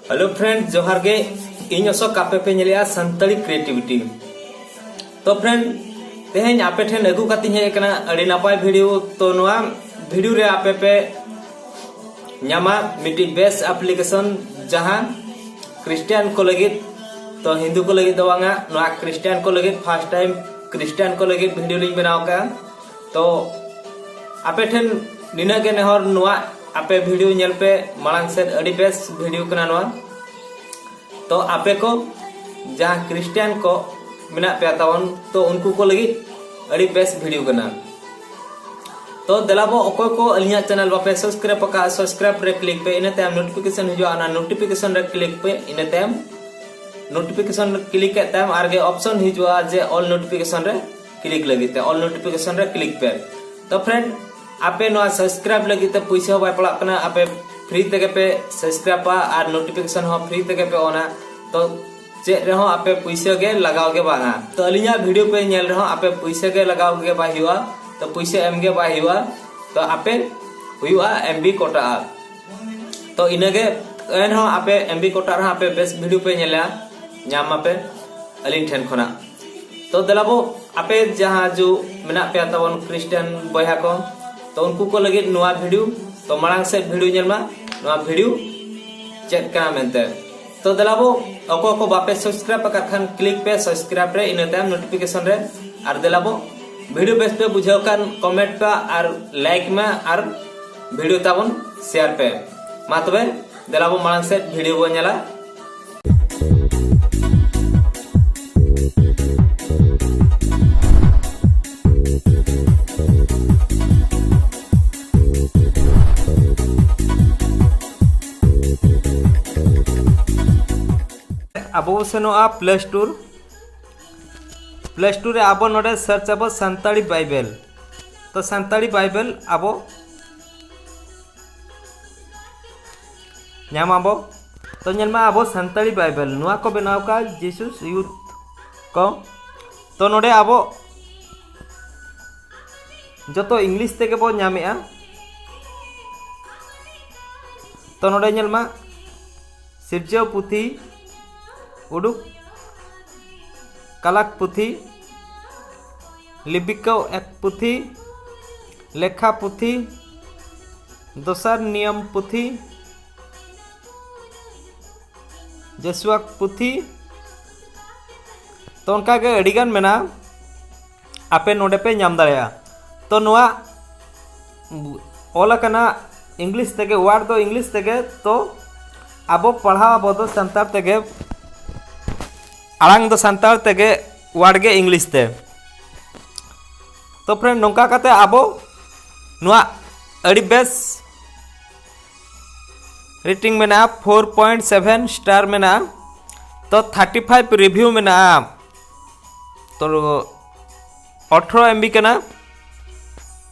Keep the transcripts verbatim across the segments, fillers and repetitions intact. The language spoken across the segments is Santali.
Hello friend, ᱡᱚᱦᱟᱨ ᱜᱮ᱾ ᱤᱧ ᱚᱥᱳᱠ, ᱟᱯᱮ ᱯᱮ ᱧᱮᱞᱮᱜᱼᱟ ᱥᱟᱱᱛᱟᱲᱤ ᱠᱨᱤᱭᱮᱴᱤᱵᱷᱤᱴᱤ᱾ ᱛᱚ friend, ᱛᱮᱦᱮᱧ ᱟᱯᱮ ᱴᱷᱮᱱ ᱟᱹᱜᱩ ᱠᱟᱛᱮᱧ ᱦᱮᱡ ᱟᱠᱟᱱᱟ ᱟᱹᱰᱤ ᱱᱟᱯᱟᱭ ᱵᱷᱤᱰᱤᱭᱳ᱾ ᱛᱚ ᱱᱚᱣᱟ ᱵᱷᱤᱰᱤᱭᱳ ᱨᱮ ᱟᱯᱮ ᱯᱮ ᱧᱟᱢᱟ ᱢᱤᱫᱴᱤᱡ ᱵᱮᱥ ᱟᱯᱞᱤᱠᱮᱥᱚᱱ, ᱡᱟᱦᱟᱸ ᱠᱷᱨᱤᱥᱴᱤᱭᱟᱱ ᱠᱚ ᱞᱟᱹᱜᱤᱫ, ᱛᱚ ᱦᱤᱱᱫᱩ ᱠᱚ ᱞᱟᱹᱜᱤᱫ ᱫᱚ ᱵᱟᱝᱟ, ᱱᱚᱣᱟ ᱠᱷᱨᱤᱥᱴᱤᱭᱟᱱ ᱠᱚ ᱞᱟᱹᱜᱤᱫ, ᱯᱷᱟᱥᱴ ᱴᱟᱭᱤᱢ ᱠᱷᱨᱤᱥᱴᱤᱭᱟᱱ ᱠᱚ ᱞᱟᱹᱜᱤᱫ ᱵᱷᱤᱰᱤᱭᱳ ᱞᱤᱧ ᱵᱮᱱᱟᱣ ᱠᱟᱜᱼᱟ᱾ ᱛᱚ ᱟᱯᱮ ᱴᱷᱮᱱ ᱱᱤᱱᱟᱹᱜ ᱜᱮ ᱱᱮᱦᱚᱨ, ᱱᱚᱣᱟ ᱟᱯᱮ ᱵᱷᱤᱰᱤᱭᱳ ᱧᱮᱞ ᱯᱮ ᱢᱟᱲᱟᱝ ᱥᱮᱫ, ᱟᱹᱰᱤ ᱵᱮᱥ ᱵᱷᱤᱰᱤᱭᱳ ᱠᱟᱱᱟ ᱱᱚᱣᱟ᱾ ᱛᱚ ᱟᱯᱮ ᱠᱚ ᱡᱟᱦᱟᱸ ᱠᱷᱨᱤᱥᱴᱤᱭᱟᱱ ᱠᱚ ᱢᱮᱱᱟᱜ ᱯᱮᱭᱟ ᱛᱟᱵᱚᱱ, ᱛᱚ ᱩᱱᱠᱩ ᱠᱚ ᱞᱟᱹᱜᱤᱫ ᱟᱹᱰᱤ ᱵᱮᱥ ᱵᱷᱤᱰᱤᱭᱳ ᱠᱟᱱᱟ᱾ ᱛᱚ ᱫᱮᱞᱟ ᱵᱚ, ᱚᱠᱚᱭ ᱠᱚ ᱟᱹᱞᱤᱧᱟᱜ ᱪᱮᱱᱮᱞ ᱵᱟᱯᱮ ᱥᱟᱵᱥᱠᱨᱟᱭᱤᱵ ᱟᱠᱟᱫᱼᱟ, ᱥᱟᱵᱥᱠᱨᱟᱭᱤᱵ ᱨᱮ ᱠᱞᱤᱠ ᱯᱮ, ᱤᱱᱟᱹ ᱛᱟᱭᱚᱢ ᱱᱳᱴᱤᱯᱷᱤᱠᱮᱥᱚᱱ ᱦᱤᱡᱩᱜᱼᱟ, ᱚᱱᱟ ᱱᱳᱴᱤᱯᱷᱤᱠᱮᱥᱚᱱ ᱨᱮ ᱠᱞᱤᱠ ᱯᱮ, ᱤᱱᱟᱹ ᱛᱟᱭᱚᱢ ᱱᱳᱴᱤᱯᱷᱤᱠᱮᱥᱚᱱ ᱨᱮ ᱠᱞᱤᱠ ᱠᱮᱫ ᱛᱟᱭᱚᱢ ᱟᱨ ᱜᱮ ᱚᱯᱥᱚᱱ ᱦᱤᱡᱩᱜᱼᱟ ᱡᱮ ᱚᱞ ᱱᱳᱴᱤᱯᱷᱤᱠᱮᱥᱚᱱ ᱨᱮ ᱠᱞᱤᱠ ᱞᱟᱹᱜᱤᱫ ᱛᱮ, ᱚᱞ ᱱᱳᱴᱤᱯᱷᱤᱠᱮᱥᱚᱱ ᱨᱮ ᱠᱞᱤᱠ ᱯᱮ᱾ ᱛᱚ ᱯᱷᱨᱮᱱᱰ, ᱟᱯᱮ ᱱᱚᱣᱟ ᱥᱟᱵᱥᱠᱨᱟᱭᱤᱵ ᱞᱟᱹᱜᱤᱫ ᱛᱮ ᱯᱩᱭᱥᱟᱹ ᱦᱚᱸ ᱵᱟᱭ ᱯᱟᱲᱟᱜ ᱠᱟᱱᱟ, ᱟᱯᱮ ᱯᱷᱨᱤ ᱛᱮᱜᱮ ᱯᱮ ᱥᱟᱵᱥᱠᱨᱟᱭᱤᱵᱟ ᱟᱨ ᱱᱳᱴᱤᱯᱷᱤᱠᱮᱥᱚᱱ ᱦᱚᱸ ᱯᱷᱨᱤ ᱛᱮᱜᱮ ᱯᱮ ᱚᱱᱟ᱾ ᱛᱚ ᱪᱮᱫ ᱨᱮᱦᱚᱸ ᱟᱯᱮ ᱯᱩᱭᱥᱟᱹ ᱜᱮ ᱞᱟᱜᱟᱣ ᱜᱮ ᱵᱟᱝᱟ᱾ ᱛᱚ ᱟᱹᱞᱤᱧᱟᱜ ᱵᱷᱤᱰᱤᱭᱳ ᱯᱮ ᱧᱮᱞ ᱨᱮᱦᱚᱸ ᱟᱯᱮ ᱯᱩᱭᱥᱟᱹ ᱜᱮ ᱞᱟᱜᱟᱣ ᱜᱮ ᱵᱟᱭ ᱦᱩᱭᱩᱜᱼᱟ, ᱛᱚ ᱯᱩᱭᱥᱟᱹ ᱮᱢ ᱜᱮ ᱵᱟᱭ ᱦᱩᱭᱩᱜᱼᱟ, ᱛᱚ ᱟᱯᱮ ᱦᱩᱭᱩᱜᱼᱟ ᱮᱢ ᱵᱤ ᱠᱚᱴᱟᱜᱼᱟ᱾ ᱛᱚ ᱤᱱᱟᱹᱜᱮ, ᱮᱱᱦᱚᱸ ᱟᱯᱮ ᱮᱢ ᱵᱤ ᱠᱚᱴᱟ ᱨᱮᱦᱚᱸ ᱟᱯᱮ ᱵᱮᱥ ᱵᱷᱤᱰᱤᱭᱳ ᱯᱮ ᱧᱮᱞᱟ, ᱧᱟᱢ ᱟᱯᱮ ᱟᱹᱞᱤᱧ ᱴᱷᱮᱱ ᱠᱷᱚᱱᱟᱜ᱾ ᱛᱚ ᱫᱮᱞᱟ ᱵᱚ, ᱟᱯᱮ ᱡᱟᱦᱟᱸ ᱡᱩ ᱢᱮᱱᱟᱜ ᱯᱮᱭᱟ ᱛᱟᱵᱚᱱ ᱠᱷᱨᱤᱥᱴᱟᱱ ᱵᱚᱭᱦᱟ ᱠᱚ, ᱛᱚ ᱩᱱᱠᱩ ᱠᱚ ᱞᱟᱹᱜᱤᱫ ᱱᱚᱣᱟ ᱵᱷᱤᱰᱤᱭᱳ, ᱛᱚ ᱢᱟᱲᱟᱝ ᱥᱮᱫ ᱵᱷᱤᱰᱤᱭᱳ ᱧᱮᱞ ᱢᱟ, ᱱᱚᱣᱟ ᱵᱷᱤᱰᱤᱭᱳ ᱪᱮᱫ ᱠᱟᱱᱟ ᱢᱮᱱᱛᱮ᱾ ᱛᱚ ᱫᱮᱞᱟ ᱵᱚ, ᱚᱠᱚᱭ ᱠᱚ ᱵᱟᱯᱮ ᱥᱟᱵᱥᱠᱨᱟᱭᱤᱵ ᱟᱠᱟᱫ ᱠᱷᱟᱱ ᱠᱞᱤᱠ ᱯᱮ ᱥᱟᱵᱥᱠᱨᱟᱭᱤᱵ ᱨᱮ, ᱤᱱᱟᱹ ᱛᱟᱭᱚᱢ ᱱᱳᱴᱤᱯᱷᱤᱠᱮᱥᱚᱱ ᱨᱮ᱾ ᱟᱨ ᱫᱮᱞᱟ ᱵᱚ, ᱵᱷᱤᱰᱤᱭᱳ ᱵᱮᱥ ᱯᱮ ᱵᱩᱡᱷᱟᱹᱣ ᱠᱷᱟᱱ ᱠᱚᱢᱮᱱᱴ ᱯᱮ ᱟᱨ ᱞᱟᱭᱤᱠ ᱢᱮ ᱟᱨ ᱵᱷᱤᱰᱤᱭᱳ ᱛᱟᱵᱚᱱ ᱥᱮᱭᱟᱨ ᱯᱮ᱾ ᱢᱟ ᱛᱚᱵᱮ ᱫᱮᱞᱟ ᱵᱚ ᱢᱟᱲᱟᱝ ᱥᱮᱫ ᱵᱷᱤᱰᱤᱭᱳ ᱵᱚ ᱧᱮᱞᱟ᱾ ᱟᱵᱚ ᱵᱚ ᱥᱮᱱᱚᱜᱼᱟ ᱯᱞᱮ ᱥᱴᱳᱨ᱾ ᱯᱞᱮ ᱥᱴᱳᱨ ᱨᱮ ᱟᱵᱚ ᱱᱚᱰᱮ ᱥᱟᱨᱪ ᱟᱵᱚ ᱥᱟᱱᱛᱟᱲᱤ ᱵᱟᱭᱵᱮᱞ᱾ ᱛᱚ ᱥᱟᱱᱛᱟᱲᱤ ᱵᱟᱭᱵᱮᱞ ᱟᱵᱚ ᱧᱟᱢ ᱟᱵᱚ᱾ ᱛᱚ ᱧᱮᱞ ᱢᱟ, ᱟᱵᱚ ᱥᱟᱱᱛᱟᱲᱤ ᱵᱟᱭᱵᱮᱞ ᱱᱚᱣᱟ ᱠᱚ ᱵᱮᱱᱟᱣ ᱠᱟᱜᱼᱟ ᱡᱤᱥᱩᱥ ᱭᱩᱛᱷ ᱠᱚ᱾ ᱛᱚ ᱱᱚᱰᱮ ᱟᱵᱚ ᱡᱚᱛᱚ ᱤᱝᱞᱤᱥ ᱛᱮᱜᱮ ᱵᱚ ᱧᱟᱢᱮᱜᱼᱟ᱾ ᱛᱚ ᱱᱚᱰᱮ ᱧᱮᱞ ᱢᱟ, ᱥᱤᱨᱡᱟᱹᱣ ᱯᱩᱛᱷᱤ, ᱩᱰᱩᱠ ᱠᱟᱞᱟᱠ ᱯᱩᱛᱷᱤ, ᱞᱤᱵᱤᱠᱚ ᱮᱠ ᱯᱩᱛᱷᱤ, ᱞᱮᱠᱷᱟ ᱯᱩᱛᱷᱤ, ᱫᱚᱥᱟᱨ ᱱᱤᱭᱚᱢ ᱯᱩᱛᱷᱤ, ᱡᱮᱥᱩᱣᱟᱠ ᱯᱩᱛᱷᱤ᱾ ᱛᱚ ᱚᱱᱠᱟᱜᱮ ᱟᱹᱰᱤᱜᱟᱱ ᱢᱮᱱᱟᱜᱼᱟ, ᱟᱯᱮ ᱱᱚᱰᱮ ᱯᱮ ᱧᱟᱢ ᱫᱟᱲᱮᱭᱟᱜᱼᱟ᱾ ᱛᱚ ᱱᱚᱣᱟ ᱚᱞ ᱟᱠᱟᱱᱟ ᱤᱝᱞᱤᱥ ᱛᱮᱜᱮ, ᱣᱟᱨᱰ ᱫᱚ ᱤᱝᱞᱤᱥ ᱛᱮᱜᱮ᱾ ᱛᱚ ᱟᱵᱚ ᱯᱟᱲᱦᱟᱣ ᱟᱵᱚ ᱫᱚ ᱥᱟᱱᱛᱟᱲ ᱛᱮᱜᱮ, ᱟᱲᱟᱝ ᱫᱚ ᱥᱟᱱᱛᱟᱲ ᱛᱮᱜᱮ, ᱣᱟᱨᱰ ᱜᱮ ᱤᱝᱞᱤᱥ ᱛᱮ᱾ ᱛᱚ ᱯᱷᱨᱮᱱᱰ, ᱱᱚᱝᱠᱟ ᱠᱟᱛᱮ ᱟᱵᱚ ᱱᱚᱣᱟ ᱟᱹᱰᱤ ᱵᱮᱥ ᱨᱮᱴᱤᱝ ᱢᱮᱱᱟᱜᱼᱟ, ᱯᱷᱳᱨ ᱯᱚᱭᱮᱱᱴ ᱥᱮᱵᱷᱮᱱ ᱥᱴᱟᱨ ᱢᱮᱱᱟᱜᱼᱟ᱾ ᱛᱚ ᱛᱷᱟᱨᱴᱤ ᱯᱷᱟᱭᱤᱵᱷ ᱨᱤᱵᱷᱤᱭᱩ ᱢᱮᱱᱟᱜᱼᱟ᱾ ᱛᱚ ᱟᱴᱷᱨᱚ ᱮᱢ ᱵᱤ ᱠᱟᱱᱟ,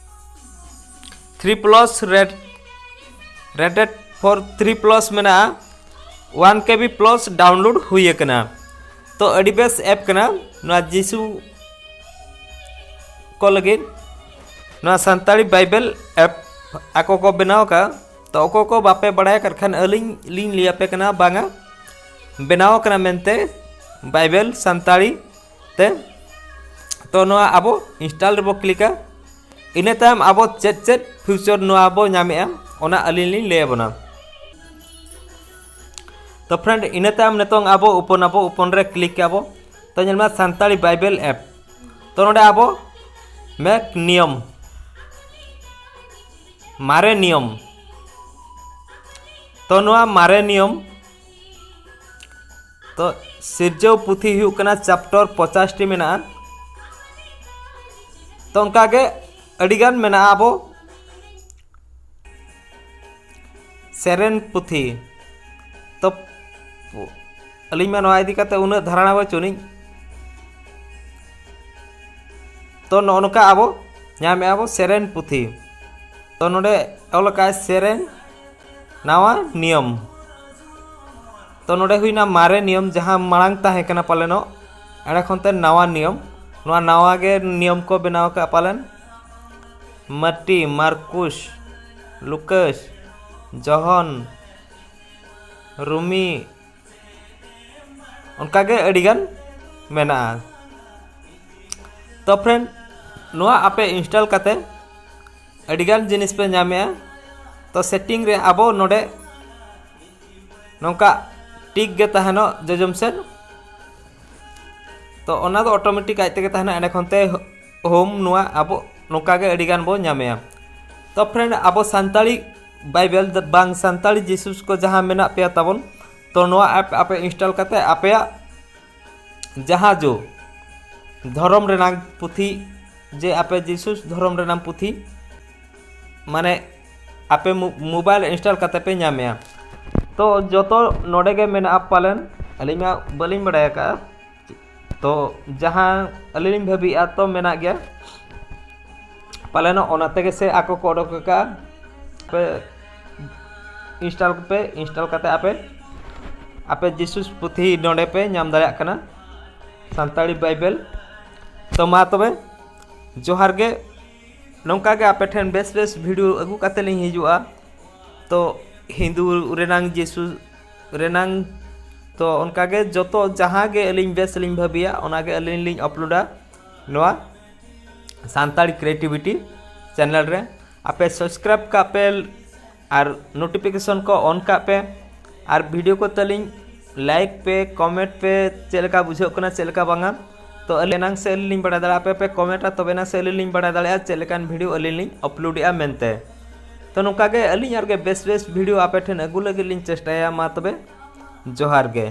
three plus rate rated for three plus ᱢᱮᱱᱟᱜᱼᱟ, one K B plus download ᱦᱩᱭ ᱟᱠᱟᱱᱟ᱾ ᱛᱚ ᱟᱹᱰᱤ ᱵᱮᱥ ᱮᱯ ᱠᱟᱱᱟ ᱱᱚᱣᱟ ᱡᱤᱥᱩ ᱠᱚ ᱞᱟᱹᱜᱤᱫ, ᱱᱚᱣᱟ ᱥᱟᱱᱛᱟᱲᱤ ᱵᱟᱭᱵᱮᱞ ᱮᱯ ᱟᱠᱚ ᱠᱚ ᱵᱮᱱᱟᱣ ᱟᱠᱟᱫᱼᱟ᱾ ᱛᱚ ᱚᱠᱚᱭ ᱠᱚ ᱵᱟᱯᱮ ᱵᱟᱲᱟᱭ ᱟᱠᱟᱫ ᱠᱷᱟᱱ, ᱟᱹᱞᱤᱧ ᱞᱤᱧ ᱞᱟᱹᱭ ᱟᱯᱮ ᱠᱟᱱᱟ, ᱵᱟᱝᱟ ᱵᱮᱱᱟᱣ ᱟᱠᱟᱱᱟ ᱢᱮᱱᱛᱮ ᱵᱟᱭᱵᱮᱞ ᱥᱟᱱᱛᱟᱲᱤ ᱛᱮ᱾ ᱛᱚ ᱱᱚᱣᱟ ᱟᱵᱚ ᱤᱱᱥᱴᱚᱞ ᱨᱮᱵᱚ ᱠᱞᱤᱠᱟ᱾ ᱤᱱᱟᱹ ᱛᱟᱭᱚᱢ ᱟᱵᱚ ᱪᱮᱫ ᱪᱮᱫ ᱯᱷᱤᱪᱟᱨ ᱱᱚᱣᱟ ᱵᱚ ᱧᱟᱢᱮᱜᱼᱟ, ᱚᱱᱟ ᱟᱹᱞᱤᱧ ᱞᱤᱧ ᱞᱟᱹᱭ ᱟᱵᱚᱱᱟ᱾ ᱛᱚ ᱯᱷᱨᱮᱱᱰ, ᱤᱱᱟᱹ ᱛᱟᱭᱚᱢ ᱱᱤᱛᱚᱝ ᱟᱵᱚ ᱳᱯᱮᱱ ᱟᱵᱚ, ᱳᱯᱮᱱ ᱨᱮ ᱠᱞᱤᱠ ᱟᱵᱚ᱾ ᱛᱚ ᱧᱮᱞ ᱢᱮ ᱥᱟᱱᱛᱟᱲᱤ ᱵᱟᱭᱵᱮᱞ ᱮᱯ᱾ ᱛᱚ ᱱᱚᱰᱮ ᱟᱵᱚ ᱢᱮᱠ ᱱᱤᱭᱚᱢ, ᱢᱟᱨᱮ ᱱᱤᱭᱚᱢ᱾ ᱛᱚ ᱱᱚᱣᱟ ᱢᱟᱨᱮ ᱱᱤᱭᱚᱢ, ᱛᱚ ᱥᱤᱨᱡᱟᱹᱣ ᱯᱩᱛᱷᱤ ᱦᱩᱭᱩᱜ ᱠᱟᱱᱟ ᱪᱮᱯᱴᱟᱨ ᱯᱚᱸᱪᱟᱥ ᱴᱤ ᱢᱮᱱᱟᱜᱼᱟ᱾ ᱛᱚ ᱚᱱᱠᱟᱜᱮ ᱟᱹᱰᱤᱜᱟᱱ ᱢᱮᱱᱟᱜᱼᱟ ᱟᱵᱚ ᱥᱮᱨᱮᱧ ᱯᱩᱛᱷᱤ᱾ ᱛᱚ ᱟᱹᱞᱤᱧ ᱢᱟ ᱱᱚᱣᱟ ᱤᱫᱤ ᱠᱟᱛᱮ ᱩᱱᱟᱹᱜ ᱫᱷᱟᱨᱟᱱᱟ ᱵᱟᱹᱪᱩᱜ ᱟᱹᱱᱤᱡ᱾ ᱛᱚ ᱱᱚᱜᱼᱚ ᱱᱚᱝᱠᱟ ᱟᱵᱚ ᱧᱟᱢᱮᱜᱼᱟ ᱵᱚ ᱥᱮᱨᱮᱧ ᱯᱩᱛᱷᱤ᱾ ᱛᱚ ᱱᱚᱰᱮ ᱚᱞ ᱟᱠᱟᱫᱼᱟᱭ ᱥᱮᱨᱮᱧ ᱱᱟᱣᱟ ᱱᱤᱭᱚᱢ᱾ ᱛᱚ ᱱᱚᱰᱮ ᱦᱩᱭᱱᱟ ᱢᱟᱨᱮ ᱱᱤᱭᱚᱢ, ᱡᱟᱦᱟᱸ ᱢᱟᱲᱟᱝ ᱛᱟᱦᱮᱸ ᱠᱟᱱᱟ ᱯᱟᱞᱮᱱᱚᱜ, ᱮᱸᱰᱮ ᱠᱷᱚᱱ ᱛᱮ ᱱᱟᱣᱟ ᱱᱤᱭᱚᱢ᱾ ᱱᱚᱣᱟ ᱱᱟᱣᱟ ᱜᱮ ᱱᱤᱭᱚᱢ ᱠᱚ ᱵᱮᱱᱟᱣ ᱟᱠᱟᱫᱼᱟ ᱯᱟᱞᱮᱱ᱾ ᱢᱟᱴᱤ, ᱢᱟᱨᱠᱩᱥ, ᱞᱩᱠᱟᱥ, ᱡᱚᱦᱚᱱ, ᱨᱩᱢᱤ, ᱚᱱᱠᱟᱜᱮ ᱟᱹᱰᱤᱜᱟᱱ ᱢᱮᱱᱟᱜᱼᱟ᱾ ᱛᱚ friend, ᱱᱚᱣᱟ ᱟᱯᱮ install ᱠᱟᱛᱮ ᱟᱹᱰᱤᱜᱟᱱ ᱡᱤᱱᱤᱥ ᱯᱮ ᱧᱟᱢᱮᱜᱼᱟ᱾ ᱛᱚ setting ᱨᱮ ᱟᱵᱚ ᱱᱚᱰᱮ ᱱᱚᱝᱠᱟ ᱴᱤᱠ ᱜᱮ ᱛᱟᱦᱮᱱᱚᱜ ᱡᱚᱡᱚᱢ ᱥᱮᱫ᱾ ᱛᱚ ᱚᱱᱟ ᱫᱚ automatic ᱟᱡ ᱛᱮᱜᱮ ᱛᱟᱦᱮᱱᱟ᱾ ᱮᱸᱰᱮ ᱠᱷᱚᱱ ᱛᱮ home ᱱᱚᱣᱟ ᱟᱵᱚ ᱱᱚᱝᱠᱟ ᱜᱮ ᱟᱹᱰᱤ ᱜᱟᱱ ᱵᱚ ᱧᱟᱢᱮᱜᱼᱟ᱾ ᱛᱚ friend, ᱟᱵᱚ ᱥᱟᱱᱛᱟᱲᱤ ᱵᱟᱭᱵᱮᱞ ᱫᱚ ᱵᱟᱝ, ᱥᱟᱱᱛᱟᱲᱤ ᱡᱤᱥᱩᱥ ᱠᱚ ᱡᱟᱦᱟᱸ ᱢᱮᱱᱟᱜ ᱯᱮᱭᱟ ᱛᱟᱵᱚᱱ, ᱛᱚ ᱱᱚᱣᱟ app ᱟᱯᱮ install ᱠᱟᱛᱮ ᱟᱯᱮᱭᱟᱜ ᱡᱟᱦᱟᱸ ᱡᱚ ᱫᱷᱚᱨᱚᱢ ᱨᱮᱱᱟᱜ ᱯᱩᱛᱷᱤ, ᱡᱮ ᱟᱯᱮ ᱡᱤᱥᱩᱥ ᱫᱷᱚᱨᱚᱢ ᱨᱮᱱᱟᱜ ᱯᱩᱛᱷᱤ ᱢᱟᱱᱮ ᱟᱯᱮ ᱢᱳ- mobile install ᱠᱟᱛᱮ ᱯᱮ ᱧᱟᱢᱮᱜᱼᱟ᱾ ᱛᱚ ᱡᱚᱛᱚ ᱱᱚᱰᱮ ᱜᱮ ᱢᱮᱱᱟᱜᱼᱟ ᱯᱟᱞᱮᱱ, ᱟᱹᱞᱤᱧ ᱢᱟ ᱵᱟᱹᱞᱤᱧ ᱵᱟᱲᱟᱭ ᱟᱠᱟᱫᱼᱟ᱾ ᱛᱚ ᱡᱟᱦᱟᱸ ᱟᱹᱞᱤᱧ ᱞᱤᱧ ᱵᱷᱟᱹᱵᱤᱭᱮᱫᱼᱟ ᱛᱚ ᱢᱮᱱᱟᱜ ᱜᱮᱭᱟ ᱯᱟᱞᱮᱱ, ᱚᱱᱟ ᱛᱮᱜᱮ ᱥᱮ ᱟᱠᱚ ᱠᱚ ᱚᱰᱚᱠ ᱟᱠᱟᱫᱼᱟ᱾ ᱯᱮ install ᱯᱮ, install ᱠᱟᱛᱮ ᱟᱯᱮ ᱟᱯᱮ ᱡᱤᱥᱩᱥ ᱯᱩᱛᱷᱤ ᱱᱚᱰᱮ ᱯᱮ ᱧᱟᱢ ᱫᱟᱲᱮᱭᱟᱜ ᱠᱟᱱᱟ, ᱥᱟᱱᱛᱟᱲᱤ ᱵᱟᱭᱵᱮᱞ᱾ ᱛᱚ ᱢᱟ ᱛᱚᱵᱮ, ᱡᱚᱦᱟᱨ ᱜᱮ᱾ ᱱᱚᱝᱠᱟ ᱜᱮ ᱟᱯᱮ ᱴᱷᱮᱱ ᱵᱮᱥ ᱵᱮᱥ video ᱟᱹᱜᱩ ᱠᱟᱛᱮ ᱞᱤᱧ ᱦᱤᱡᱩᱜᱼᱟ᱾ ᱛᱚ ᱦᱤᱱᱫᱩ ᱨᱮᱱᱟᱝ, ᱡᱤᱥᱩ ᱨᱮᱱᱟᱝ, ᱛᱚ ᱚᱱᱠᱟ ᱜᱮ ᱡᱚᱛᱚ ᱡᱟᱦᱟᱸ ᱜᱮ ᱟᱹᱞᱤᱧ ᱵᱮᱥ ᱞᱤᱧ ᱵᱷᱟᱹᱵᱤᱭᱟ, ᱚᱱᱟ ᱜᱮ ᱟᱹᱞᱤᱧ ᱞᱤᱧ uploadᱟ ᱱᱚᱣᱟ ᱥᱟᱱᱛᱟᱲᱤ creativity channel ᱨᱮ᱾ ᱟᱯᱮ subscribe ᱠᱟᱜ ᱯᱮ ᱟᱨ notification ᱠᱚ on ᱠᱟᱜ ᱯᱮ᱾ ᱟᱨ video ᱠᱚ ᱛᱟᱹᱞᱤᱧ like ᱯᱮ, comment ᱯᱮ, ᱪᱮᱫ ᱞᱮᱠᱟ ᱵᱩᱡᱷᱟᱹᱜ ᱠᱟᱱᱟ, ᱪᱮᱫ ᱞᱮᱠᱟ ᱵᱟᱝᱟ᱾ ᱛᱚ ᱟᱹᱞᱤᱧ ᱮᱱᱟᱝ ᱥᱮ ᱟᱹᱞᱤᱧ ᱞᱤᱧ ᱵᱟᱲᱟᱭ ᱫᱟᱲᱮᱭᱟᱜᱼᱟ, ᱟᱯᱮ ᱯᱮ commentᱟ, ᱛᱚᱵᱮ ᱮᱱᱟᱝ ᱥᱮ ᱟᱹᱞᱤᱧ ᱞᱤᱧ ᱵᱟᱲᱟᱭ ᱫᱟᱲᱮᱭᱟᱜᱼᱟ ᱪᱮᱫ ᱞᱮᱠᱟᱱ video ᱟᱹᱞᱤᱧ ᱞᱤᱧ uploadᱮᱜᱼᱟ ᱢᱮᱱᱛᱮ᱾ ᱛᱚ ᱱᱚᱝᱠᱟ ᱜᱮ ᱟᱹᱞᱤᱧ ᱟᱨᱜᱮ ᱵᱮᱥ ᱵᱮᱥ video ᱟᱯᱮ ᱴᱷᱮᱱ ᱟᱹᱜᱩ ᱞᱟᱹᱜᱤᱫ ᱞᱤᱧ ᱪᱮᱥᱴᱟᱭᱟ᱾ ᱢᱟ ᱛᱚᱵᱮ, ᱡᱚᱦᱟᱨ ᱜᱮ᱾